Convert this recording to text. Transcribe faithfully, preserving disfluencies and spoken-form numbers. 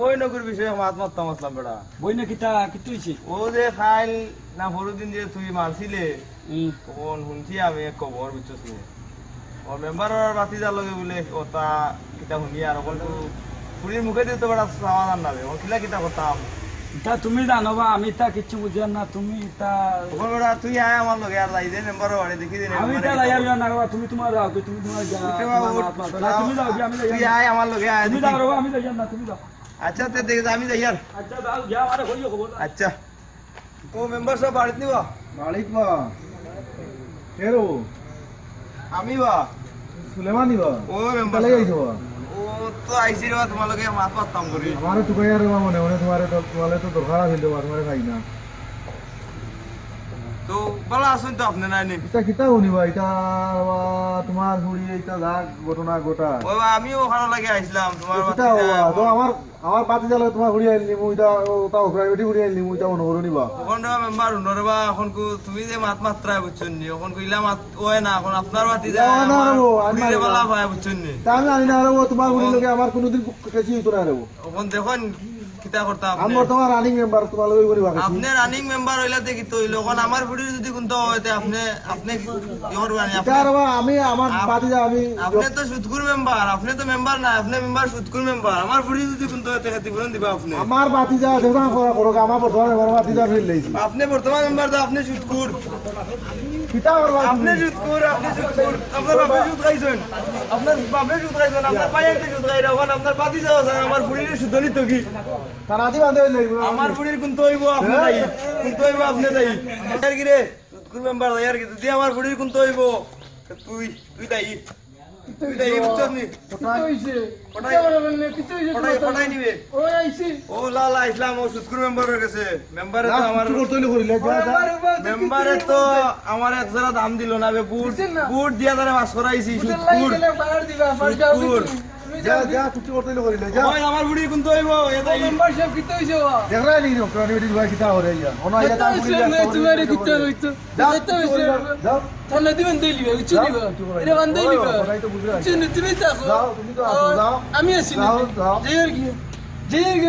ওই নকুর বিষয়ে মাত মারতাম আসলাম বেটা। বই না কিতা, কিতা হইছে? ও যে খাইল না পরদিন যে তুই মারছিলে, হুম। তখন শুনছি আমি এক খবর, বুঝছস নি? ও মেম্বার আর বাতি যার লগে বলে কথা কিতা শুনি আর অকল তো পুলির মুখে দিয়ে তো বেটা সমাধান না বে। ও কিলা কিতা করতাম? তা তুমি জানো বা, আমি তা কিচ্ছু বুঝিয়ার না, তুমি তা ওখানে বেটা তুই আয় আমার লগে আর যাই যে মেম্বারর বাড়ি দেখি দিন আমি মেম্বারে তা কিতা যাইয়ার করে। না রে বা, তুমি তোমার যাও, তুমি তোমার যাও, উঠে বা তোমার উঠ, মাত মারো। না, যাও। তুমি যাও, আমি যাই তুই না। আয় আমার লগে আয়, তুমি দেখি। যাও রে বা, আমি যাই না, তুমি যাও। আচ্ছা, তে দেখ, আমি যাই আর। আচ্ছা, যাও, গিয়া আমারে কইও খবর। আচ্ছা। ও মেম্বার সাহেব বাড়িত নি বা? বাড়িত বা। কে রে ও? আমি বা। সুলেমানি বা? ও মেম্বার কিতা লাগি সাহেব। আইছো বা? ও তো আইছি রে বা, তোমার লগে মাত মারতাম করি। আমারে তো কইয়া রে বা মনে মনে তোমারে তো, তোমারে তো দরকার আছিল রে বা, তোমারে পাই না। তো ভালা আছইন তো আপনে নানি? ইতা কিতা হুনি বা, ইতা বা তোমার ফুড়ি ইতা যা ঘটনা ঘটা। ও বা, আমিও ওখানে লাগে আইছিলাম, তোমার কিতা বাতি যায় বা? তো এখন। আমার আমার বাতি জ্বালে তোমার ফুড়ি আইল নিমু, ইতা, ও, তাও প্রাইভেটই ফুড়ি আইল নিমু, ইতা মনে করো নি বা? অখন রে বা মেম্বার, হুনো রে বা, অখন কু-, তুমি যে মাত মাতরায় বুঝছো নি, অখন কইলা মাত ওয় না, অখন আপনার বাতি না, যায় না, আমার না, ও, আমি ফুড়িরে মানি না। বালা পায় বুঝছো নি। তা আমি জানি না রে ও, তোমার ফুড়ির ও। লগে আমার কোনোদিন কেসি হইতো না রে ও। অখন দেখইন কিতা করতা আমি আপনে। বর্তমান রানিং মেম্বার, তোমার লগে করি বাকি। আপনে রানিং মেম্বার হইলা তে কিতা হইলো, অখন আমার ফুড়ির যদি কুন্তা অয় তে আপনে আপনে কি করবা নি? আপনে, ইতা রে বা, আমি আমার আপ-, বাতি যা, আমি আপনে তো সুদখুর মেম্বার, আপনে তো মেম্বার না, আপনে মেম্বার সুদখুর মেম্বার। আমার ফুড়ি যদি কুন্তা অয়, তে ক্ষতিপূরণ দিবা আপনে। আমার বাতি যা, দেখো না, করো, করো, আমার বর্তমান মেম্বার বাতি যা ফেল দিয়েছি। আপনে বর্তমান মেম্বার তো আপনে সুদখুর। কিতা করবা আপনে তুমি? সুদখুর, আপনে সুদখুর। আপনার বাপে সুদ খাইছইন, আপনার বাপে সুদ খাইছইন, আপনার ভাই আনতে সুদ খাইরা, অখন আপনার বাতি যাওয়া যায়, আমার ফুড়িরে সুদ নিত কি? তার আদি বান্ধে হইলে আমার ফুড়ির কুন্তা অইবো আপনে হ্যাঁ? তাই, কুন্তা অইবো আপনে তাই। আর কি রে? সুদখুর মেম্বার যাই আর কি, যদি আমার ফুড়ির কুন্তা অইবো, তে তুই, তুই দায়ী। তুই দায়ী, বুঝছস নি? কিতা হইছে? পটাই। কিতা বলবেন না? কিতা হইছে পটাই, তোমার? পটাই নিবে। ও আইছে। ও লা লা, ইসলাম, ও সুদখুর মেম্বারর গেছে। মেম্বারে তো যা, আমার কিছু করতে হইলে করিলে, যা, যা। মেম্বারে তো আমার এক জোড়া দাম দিল না বে, বুট, দিছে না? বুট দিয়া তারে পাস করাইছি, বুটের লাগি সুদখুর। গেলে ফায়ার দিবা, ফায়ার দিবা, সুদখুর। তুমি যা, যাও, যা, কিছু করতে হইলে করিলে, যা। ওই আমার ফুড়ির কুন্তা অইবো, এ তাই। মেম্বার সাহেব, কিতা হইছে বাবা? দেখরা নি, ডক্টর, আমি বেটি ভাই কিতা করে ইয়া। অনো আইয়া কিতা তার হইছে ফুড়ি না, তোমার কিতা হইতো? যাও, যাইতে কিছু হইছে। করিও না। যাও। ঠান্ডা দিবেন তো লিবা, বুঝছো যাও, লিবা? কিছু করাই এটা না। বান্ধে ওই, লিবা। ওটাই তো বুঝে বুঝছো আছে। নি? তুমি থাকো। যাও, তুমি তো আছো, যাও। আমি আছি না। যাও, যাও। যাই আর কি? যাই আর কি?